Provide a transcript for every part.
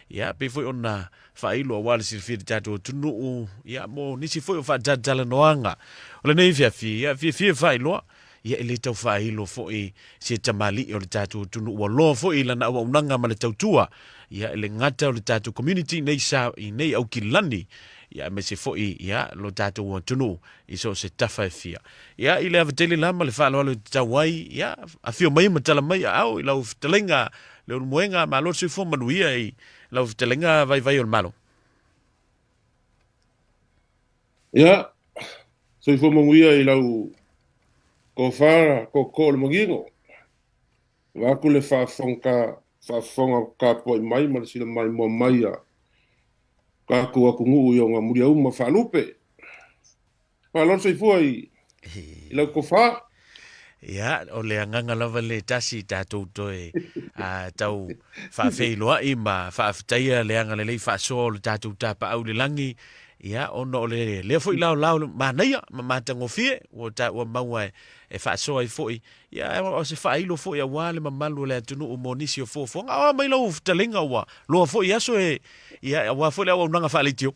Ia, pei foi ona faailo aua le silafia i le tatou atunuu, ia, mo nisi foi o faatalatalanoaga o lenei afiafi, ia, fiafia e faailoa, ia, e le tau faailo foi se tamalii o le tatou atunuu ua loa foi i lana auaunaga ma le tautua, ia, e le gata o le tatou community nei sa, i nei Aukilani, ia, aemaise foi, ia, lo tatou atunuu i so o se tafa e fia. Ia, i le ava tele la ma le faaaloalo e tatau ai, ia, afio mai ma tala mai aao i lau fetalaiga Leulumoega, malo le soifua manuia i lau fetalaiga Vaivai o le Malo. Ia, soifua manuia i lau tofa tootoo o le Manino. Vaeatu le faafofoga faafofoga tapuai mai ma le sila maimoa mai a tatou atunuu i ona muliauma faalupe. Malo le soifua i lau tofa. Ia, o le agaga lava le tasi tatou toe tau faafeiloai ma faafetaia le agalelei faasoa o le tatou tapaau i le lagi, ia, ona o le lea foi laolao manaia ma matagofie ua taua maua e faasoa ai foi, ia, o se faailo foi aua le mamalu o le atunuu mo nisi o fuafuaga. A o a mai lau fetalaiga ua loa foi aso e, ia, aua foi le auaunaga faaleitio.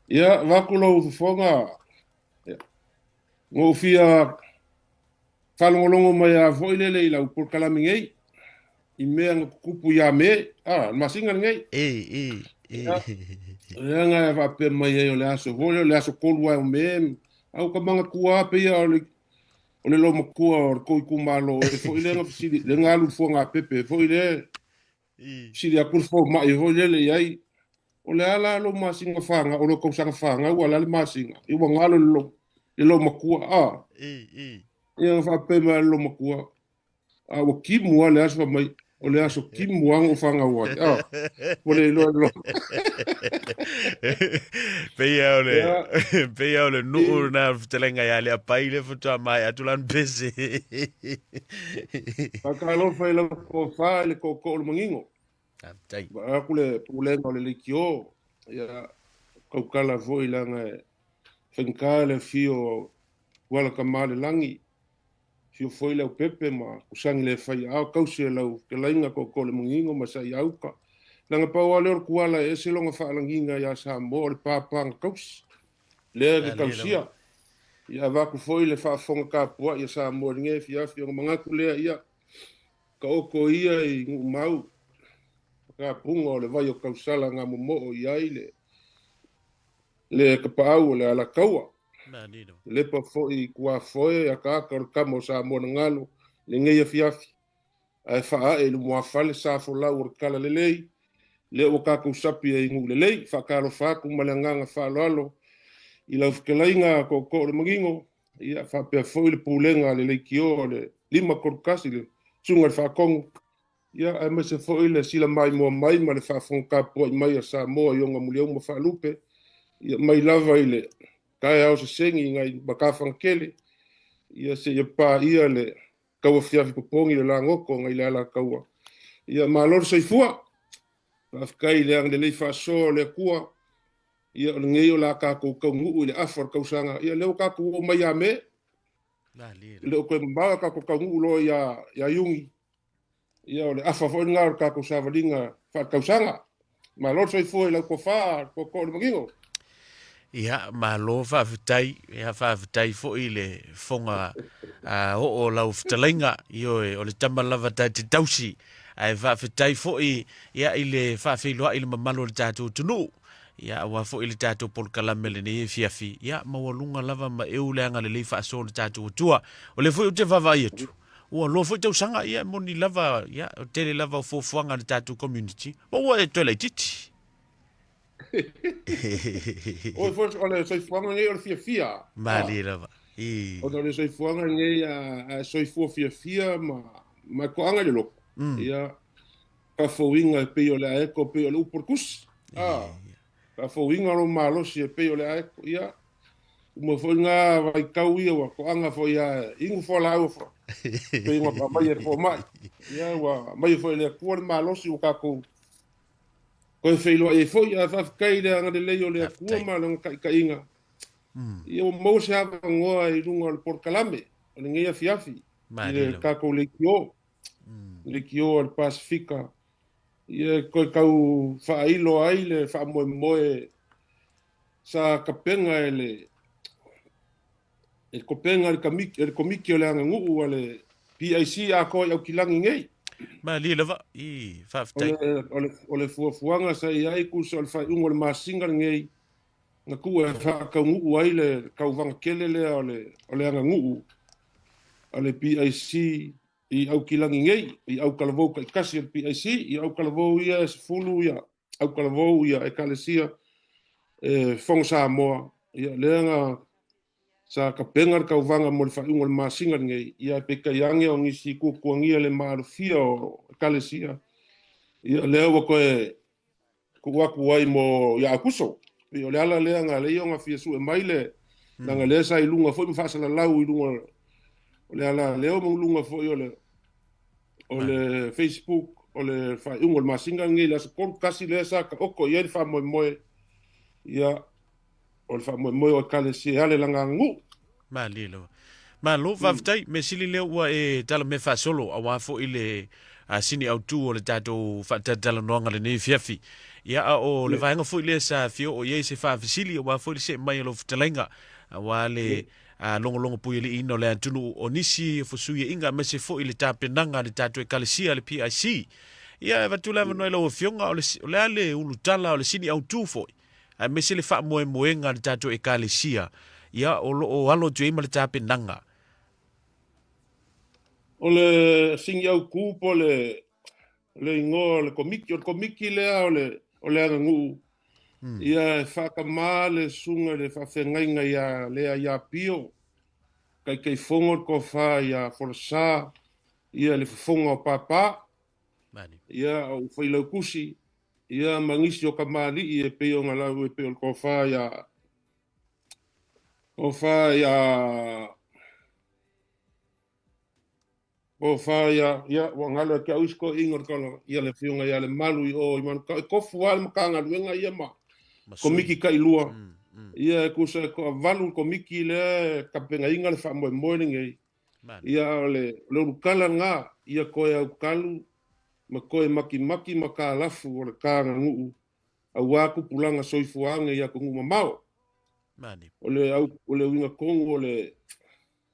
Ia, avatu lou fofoga, ia, na ou fia faalogologo mai lava foi lele i lau polokalame nei, i mea na tutupu ia Me, a, le masina lenei. E, e, e. Ia, leaga e faapea mai ai o le aso foi lea, o le aso 3 ae o Me, a ua ka manatua lava pei o le, o le loomatua o le tou itumalo e foi lea na fesili, lea na alu i le fuagapepe foi lea, fesili atu le fomai foi lele i ai, O le a la lou masina fanau, o lou tausaga fanau a o le a le masina? Ia ua galo le lou, le loomatua, a. Ia na faapea mai le loomatua, a ua timu lava le aso fai mai, o le aso timu lava na ou fanau ai, a. Ua le iloa e le loo. Pei lava o le, pei lava o le nuu lena o le fetalaiga ia Leapai lea faatoa maea atu lana pese. Faatalofa i lau tofa i le tootoo o le Manino. Faafetai. Vaai atu le pulega o le leitio, ia, tautala foi leaga e faigata le afio o Tuala Tamalelagi, afio foi Leaupepe ma Kusani le Faiaao, tausi e lau fetalaiga Tootoo o le Manino ma Saiauta. Leaga pau lava lea o le Tuala e ese lona faalagiga ia Samoa o le papa na tausi, lea e te tausia. Ia avatu foi le faafofoga tapuai a Samoa i lenei afiafi ona manatu lea, ia, Taoto ia i Nuumau, tapuga o le vai o Tausala na momoo i ai le le tapaau o le Alataua. Lepa foi i tuafoe akaaka o le tama o Samoa na galo lenei afiafi, ae faaee i le muafale sa folau o le tala lelei, lea ua tatou sapi ai i nuu lelei. Faatalofa atu ma le agaga faaaloalo i lau fetalaiga Tootoo o le Manino, ia faapea foi le pulega a le leitio a le 531 le Susuga i le Faatonu, ia aemaise foi le sila maimoa mai ma le faafofoga tapuai mai a Samoa i ona muliauma faalupe, ia mai lava i le taeao sesegi i nai matafagatele, ia seia paia le tauafiafi popogi le lagoto nai le Alataua. Ia malo le soifua. Faafetai i le agalelei faasoa o le Atua. Ia o lenei o le a tatou taunuu i le afa o le tausaga. Ia lea ua tatou oo mai ia Me. E le o toe mamao a tatou taunuu loa ia, ia Iuni. Ia o le afa foi lena o le tatou savaliga faaletausaga. Malo le soifua i lau tofa, Tootoo o le Manino. Ia, malo faafetai. Ia, faafetai foi i le fofoga oo o lau fetalaiga. Ioe, o le tama lava ta te tausi. Ae faafetai foi ia, i le faafeiloai i le mamalu o le tatou atunuu. Ia, aua foi le tatou polokalame lenei afiafi. Ia, maualuga lava ma eu le agalelei faasoa o le tatou Atua. O lea foi ou te vaavaai atu, ua loa foi tausaga, ia, e moni lava, ia, o tele lava o fuafuaga a le tatou community, ma ua e toe laitiiti. Oi foi o le soifuaga nei o le fiafia. Malie lava. Ona o le soifuaga nei a soifua fiafia ma ma toaga i le loto. Ia faafouina e pei o le aeko pei o le upu o le tusi. Faafouina lou malosi e pei o le aeko. Ia uma foi ngā vaitau ia ua toaga foi a inu fualaau pei ona aumai e le fomai. Ia ua aumai foi e le Atua le malosi ua tatou Toe feiloai ai foi, ae faafetai i le agalelei o le Atua ma Lana taitaiga, ia ua maua se avanoa i luga o le polokalame o lenei afiafi i le tatou leitio, leitio a le Pasefika. Ia e toe tau faailo ai le faamoemoe sa tapena e le e kopena e le Komiti o le Aganuu a le PIC atoa i Aukilagi nei. Malie lava, i, faafetai. O le fuafuaga sa i ai tusa o le faaiuga o le masina lenei, na tuu e faataunuu ai le tauvaga tele lea o le aganuu a le PIC i Aukilagi nei, i autalavou taitasi o le PIC, i autalavou ia e 10 ia autalavou ia Ekalesia e Fono Samoa, ia lea na sa tapena le tauvaga mo le faaiuga o le masina lenei, ia ae peitai ane o nisi tuatuagia le maalofia o Ekalesia, ia lea ua toe tuu atu ai mo ia Aukuso. Pei o le ala lea na ala ai ona fia sue mai le leaga lea sa i luga foi ma faasalalau i luga o le ala leo ma luga foi o le Facebook o le faaiuga o le masina lenei le aso 3 tasi lea sa taoto i ai le faamoemoe ia o le faamoemoe o Ekalesia e ala i lana aganuu. Malie lava. Malo, faafetai. Mea sili lea ua e tala mea faasolo aua foi le sini autu o le tatou faatalatalanoaga lenei afiafi. Ia, a o le vaega foi lea sa fia oo i ai se faafesili aua foi le see mai o lau fetalaiga aua le logologo puialiiina o le atunuu o nisi o fesuiaiga aemaise foi le tapenaga a le tatou Ekalesia le PIC. Ia, e avatu le avanoa i lau Afioga, o le a le ulutala o le sini autu foi aemaise le faamoemoega a le tatou Ekalesia, ia, o lo o alo atu i ai ma le tapenaga. O le sini autu po o le igoa o le komiti, o le komiti lea o le aganuu, ia e faatamā le susuga i le faafeagaiga ia Lea ia Pio, Taitaifono le tofa ia Folasa, ia le fofoga o Papa, ia o Failautusi, ia ma nisi o kamali'i e pei ona lau e pei o le tofa ia tofa ia tofa ia ia ua galo ia te au isi toeaiina o le tala ia le afioga ia Lemalu i o i Manukau e tofu lava le Matagaluega ia ma Komiti tailua ia e tusa e toavalu le Komiti lea e tapenaina le faamoemoe lenei ia o le ulutala lena ia toe aukalu ma toe makimaki matalafu o le ta aganuu aua tupulaga soifuaga i atunuu mamao. O le uiga tonu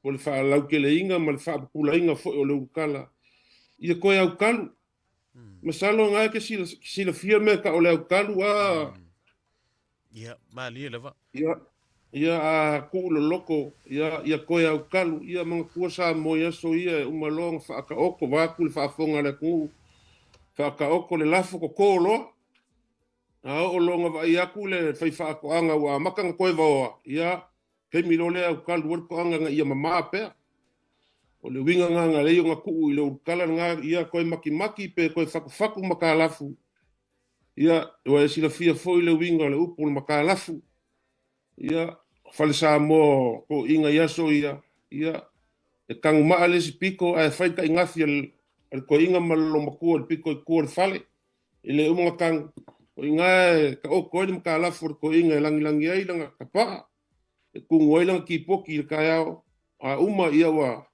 o le faalauteleina ma le faapupulaina foi o le ulutala ia toe aukalu. Masalo na e te silafia mea e tau o le aukalu a. Ia, malie lava. Ia, ia a tuu loloko, ia, ia toe aukalu, ia manatua Samoa i aso ia e uma loa ona faataoto, vaeatu le faafofoga a le atunuu, faataoto le lafo toto loa. A oo loa ona vaai atu le faifaatoaga ua amata ona toe vaoa, ia, taimi loa lea aukalu ai le toaga ina ia mama pea. O le uiga lena na alai ona tuu i le ulutala lena, ia toe makimaki pe toe fatufatu matalafu. Ia, ua e silafia foi le uiga o le upu o le matalafu. Ia, fale Samoa o toeaiina i aso ia, ia, e tagumaa le isi pito ae fai le tainafi a le toeaina ma le loomatua i le pito i tua o le fale. E le uma ona tagu. O i ina e taoto ai le matalafu o le toeaina e lagilagi ai lana tapaa, e tumu ai lana tipoti i le taeao, a uma, ia ua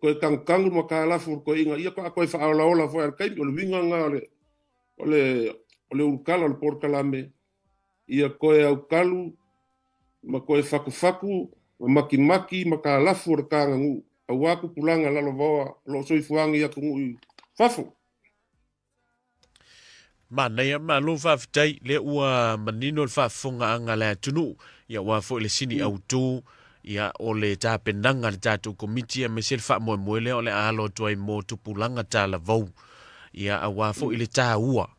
toe tagutagu le matalafu o le toeaina, ia faatoa toe faaolaola foi i le taimi. O le uiga lena o le ulutala o le polokalame, ia toe aukalu ma toe fatufatu ma makimaki matalafu o le ta aganuu, aua tupulaga lalovaoa o lo o soifuaga i atunuu i fafo. Manaia, malo faafetai, lea ua manino le faafofogaaga a le atunuu, ia aua foi le sini autu, ia o le tapenaga a le tatou Komiti aemaise le faamoemoe lea o le a alo atu ai mo tupulaga talavou, ia aua foi le taua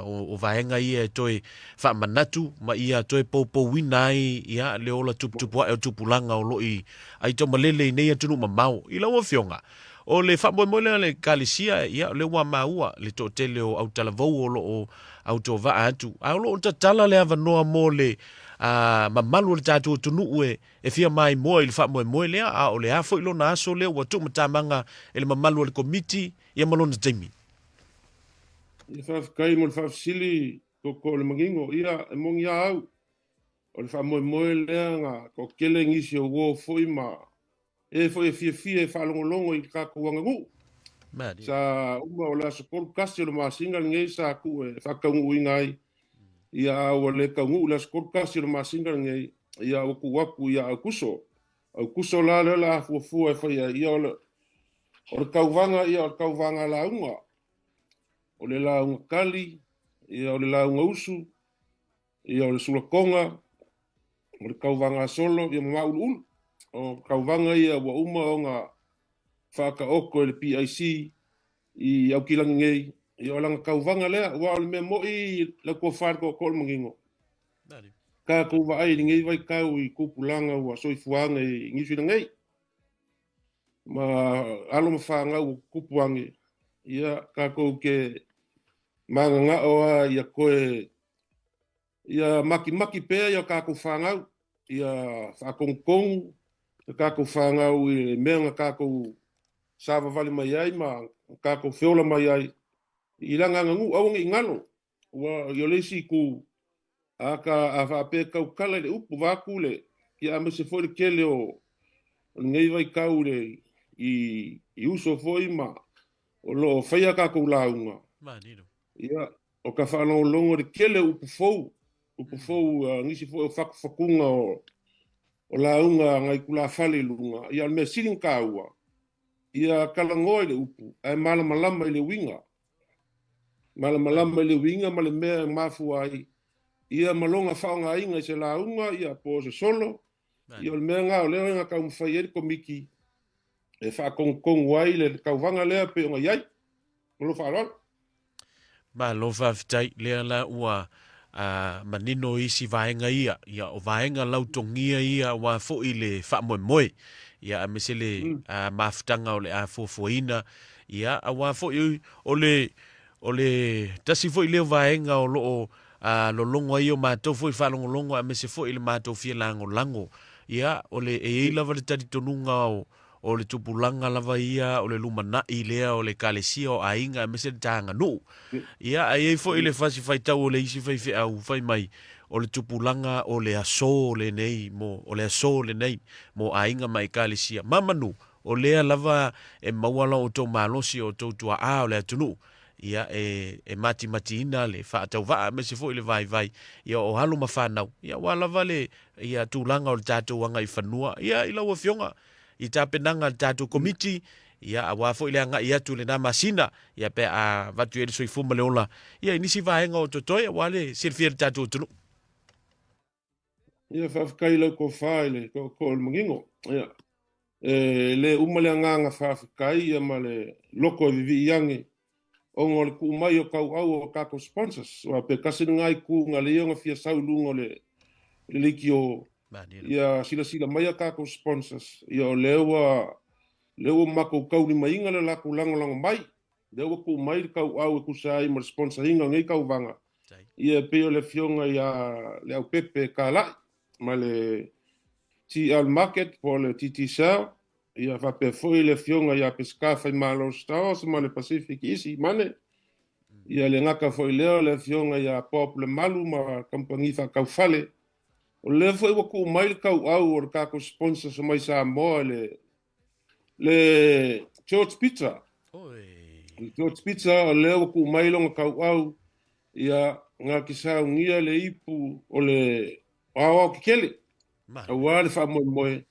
o vaega ia e toe faamanatu ma ia toe poupouina ai ia le ola tuputupu ae o tupulaga o lo o i aitaumalele i nei atunuu mamao. I lau Afioga, O le faamoemoe lea a le Ekalesia, ia, o lea ua maua le toatele o autalavou o lo o autovaa atu, a o lo o tatala le avanoa mo le mamalu o le tatou atunuu e fia maimoa i le faamoemoe lea, a o le a foi lona aso lea ua tuumatamaga e le mamalu o le Komiti, ia ma lona taimi. Ia faafetai mo le faafesili Koko o le Manino. Ia, e moni lava au, o le faamoemoe lea na toatele nisi o uo foi ma E foi e fiafia e faalogologo i le tatou aganuu. Sa uma o le aso 31 o le masina lenei sa tuu e faataunuuina ai, ia a ua le taunuu i le aso 31 o le masina lenei, ia ua tuu atu ia Aukuso. Aukuso la lea o le a fuafua e fai ai, ia o le tauvaga, ia o le tauvaga lauga. O le lauga kali, ia o le lauga usu, ia o le sulakoga, o le tauvaga solo, ia ma mauluulu. O tauvaga ia ua uma ona faataoto e le PIC i Aukilani nei, ia o lana tauvaga lea, aua o le mea moni lau tofa i le tootoo o le manino. Tatou vaai i lenei vaitau i tupulaga ua soifua ane i Niu Sila nei, ma alo ma fanau ua tutupu ane, ia tatou te mananao lava ia toe ia matimati pea ia tatou fanau, ia faatonutonu ia tatou fanau i le mea na tatou savavali mai ai ma tatou feola mai ai i lana aganuu, aua ne i galo. Ua o le isi itu, a ka a faapea e tautala i le upu vaeatu le, ia aemaise foi le tele o lenei vaitau i le i uso foi ma o lo o faia tatou lauga. Ia, o ka faalogologo i le tele o upu fou, upu fou, nisi foi o fatufatuga o lauga a nai tulafale i luga. Ia, o le mea sili ona taua, ia talanoa i le upu, ae malamalama i le uiga. Malamalama i le uiga ma le mea e mafua ai, ia ma lona faaaogaina i se lauga, ia po o se solo. Ia o le mea lena o lea na taumafai ai le Komiti e faatonutonu ai le tauvaga lea pei ona i ai. Ma lou faaaloalo. Malo faafetai, lea la ua manino isi vaega ia, ia o vaega lautogia ia aua foi le faamoemoe, ia aemaise le mafutaga o le a fuafuaina, ia aua foi o le o le tasi foi lea o vaega o lo o lologo ai o matou foi faalogologo aemaise foi le matou fia lagolago, ia o le e i ai lava le talitonuga o O le tupulaga lava ia o le lumanai lea o le Ekalesia o aiga aemaise le taganuu. Ia, ae i ai foi le fasi faitau o le isi faifeau fai mai, o le tupulaga o le aso lenei mo, o le aso lenei mo aiga ma Ekalesia. Ma manu, o lea lava e maua lo outou malosi o outou tuaa o le atunuu, ia e, e matimatiina le faatauvaa aemaise foi le vaivai, ia o alo ma fanau, ia aua lava le, ia tulaga o le tatou agaifanua, ia i lau Afioga, i tapenaga a le tatou Komiti, ia aua foi le agai atu i lena masina, ia pe a avatu i ai le soifua ma le ola, ia i nisi vaega o totoe aua le silafia e le tatou atunuu. Ia, faafetai i lau tofa i le tootoo o le manino. Ia, e le uma le agaga faafetai ia ma le loto e vivii ane ona o le tuu mai o tauau o tatou sponsors. Aua pe tasi lena itu na lea ona fia sau i luga o le leitio, ia silasila mai a tatou sponsors, ia o lea ua lea ua matou taulimaina le latou lagolago mai, lea ua tuu mai le tauau e tusa ai ma le sponsor ina o nei tauvaga. Ia e pei o le afioga ia Leaupepe Kalai ma le TL Market po o le TT Cell, ia faapea foi le afioga ia Peseta Faimalo Stores ma le Pacific Easy Money. Ia le gata foi lea o le afioga ia Bob Lemalu ma kamupani faataufale. O lea foi ua tuu mai le tauau o le tatou sponsors mai Samoa le le George Pizza. Le George Pizza o lea ua tuu mai lona tauau ia na te saunia le ipu o le aoao kekele aua le faamoemoe.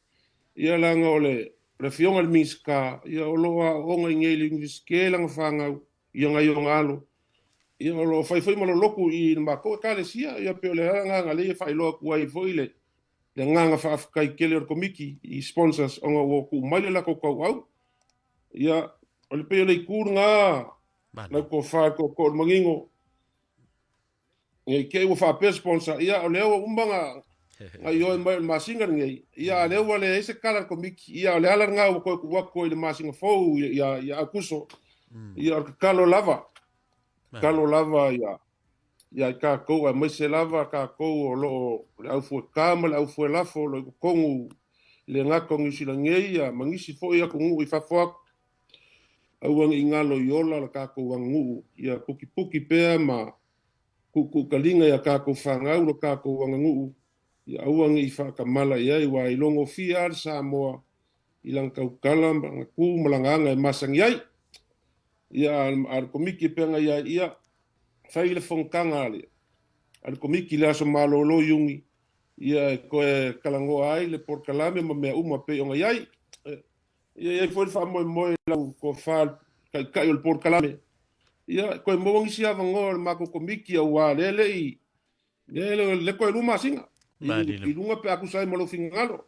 Ia leaga o le afioga i le Minisita, ia o lo o aooga i inei i le Iunivesite lana fanau, ia nai ona alo, ia o lo o fai foi ma lolotu i le matou Ekalesia. Ia pei o le agaga lea e faailoa atu ai foi le agaga faafetai tele o le Komiti i sponsors ona ua tuu mai le latou tauau. Ia o le pei o le itu lena lau tofa i le tootoo o le manino. Ne i te i ua faapea sponsor, ia o lea ua uma na ioe mai o le masina lenei, ia a lea ua leai se tala a le Komiti, ia o le ala lena ua toe tuu atu ai i le masina fou ia Aukuso. Ia o le tatalo lava, tatalo lava ia ia i tatou, aemaise lava tatou o lo o le aufueta ma le aufuelafo o lo o i totonu i le gata o Niu Sila nei, ia ma nisi foi atunuu i fafo atu. Aua ne i galo i ola le tatou aganuu, ia pukipuki pea ma kuukuukaliga i a tatou fanau lo tatou aganuu, ia aua ne i faatamala i ai, aua e ilogofie lava le Samoa i lana tautala ma lana tu ma lana aga e masani ai. Ia, a le Komiti e peagai ai, ia, fai le fonotaga a le, a le Komiti i le aso malolo Iuni, ia, e toe talanoa ai le polokalame ma mea uma e pei ona i ai. Ia, e i ai foi le faamoemoe i lau tofa le Taitai o le polokalame, ia, e toe maua nisi avanoa o le matou Komiti aua o lea e le i, lea e toe 2 masina i luga pe a tusa ai ma lou finagalo.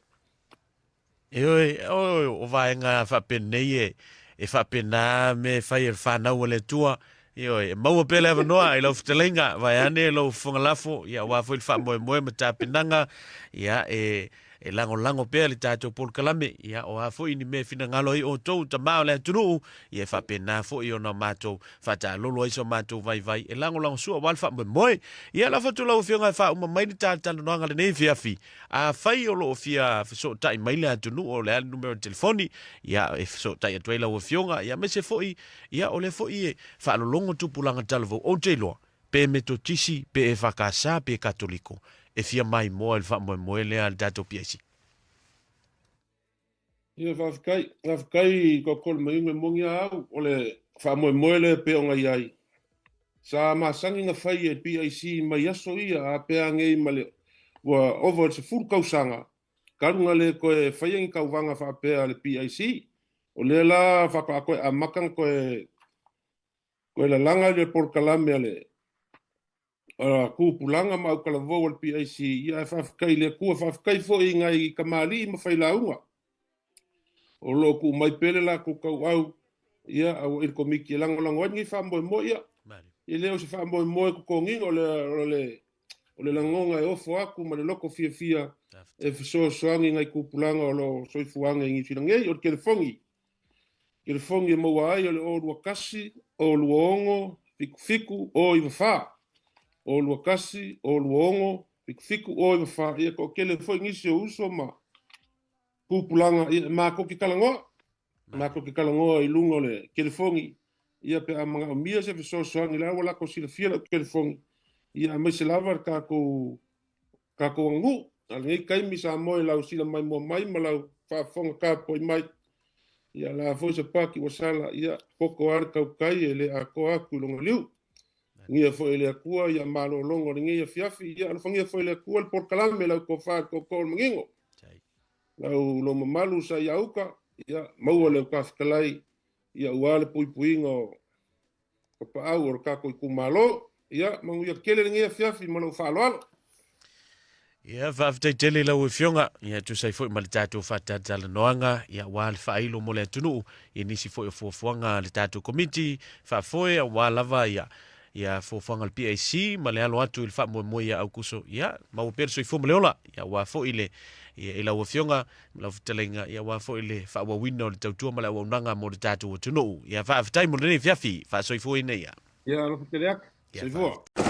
Ioe, o vaega faapenei e, e faapena mea e fai e le fanau a le Atua. Ioe, e maua pea le avanoa i lau fetalaiga, vaeane lou fofoga lafo, ia aua foi le faamoemoe ma tapenaga, ia e, e lagolago pea le tatou polokalame, ia o a foi ni mea e finagalo ai outou, tama o le atunuu, ia e faapena foi ona matou faataalolo ai so matou vaivai e lagolagosua aua le faamoemoe. Ia lafo atu lau Afioga e faauma mai le talatalanoaga lenei afiafi. Afai o lo o fia fesootai mai le atunuu o le a le numera o le telefoni, ia e fesootai atu ai lau Afioga, ia aemaise foi, ia o lea foi e faalologo tupulaga talavou, ou te iloa, pe Metotisi, pe EFKS, pe Katoliko, e fia maimoa i le faamoemoe lea a le tatou PIC. Ia, faafetai. Faafetai i Koko le Maiuga e moni a au, o le faamoemoe lea e pei ona i ai. Sa masani na fai e PIC mai aso ia a pea nei ma le ua ova i le 10 tausaga talu na le toe faia ni tauvaga faapea a le PIC. O lea la faatoa toe amata na toe toe lalaga le polokalame a le tupulaga ma autalavou a le PIC, ia ae faafetai i le Atua, faafetai foi i nai tamalii ma failauga o lo o tuu mai pea le latou tauau, ia, aua i le Komiti e lagolago ai lenei faamoemoe. Ia, e le o se faamoemoe totogiina, o le, o le, o le lagona e ofo atu ma le loto fiafia e fesoasoani i nai tupulaga o lo o soifuaga i Niu Sila nei. O le telefoni, Telefoni e maua ai o le 021 026 77 094. 021 026 77 094. Ia, toatele foi nisi o uso ma tupulaga, ia, matou te talanoa. Matou te talanoa i luga o le telefoni, ia, pe a manaomia se fesoasoani, la ua latou silafia lau telefoni, ia, aemaise lava le tatou tatou aganuu. A o lenei taimi Samoa i lau sila maimoa mai ma lau faafofoga tapuai mai, ia o le a foi se paki ua sala, ia poto lava le tautai e le atoa atu i lona liu. Alofagia foi e le Atua ia malologa o lenei afiafi, ia alofagia foi e le Atua le polokalame lau tofa i le tootoo o le manino. Lau lou mamalu sa ia uta, ia maua le uta fetalai, ia aua le puipuiga o tapaau o le tatou itumalo. Ia, manuia tele lenei afiafi ma lou faaaloalo. Ia, faafetai tele i lau Afioga, ia, tusa ai foi ma le tatou faatalatalanoaga, ia, aua le faailo mo le atunuu, i nisi foi o fuafuaga a le tatou Komiti Faafoe, aua lava, ia, ia fuafuaga a le PAC ma le alo atu i le faamoemoe ia Aukuso, ia, maua pea le soifua ma le ola, ia, aua foi le, ia, i lau Afioga ma lau fetalaiga, ia, aua foi le faaauauina o le tautua ma le auaunaga mo le tatou atunuu. Ia, faafetai mo lenei afiafi, faasoifuaina ia. Ia, alofa tele atu. Ia, Soifua. faafetai.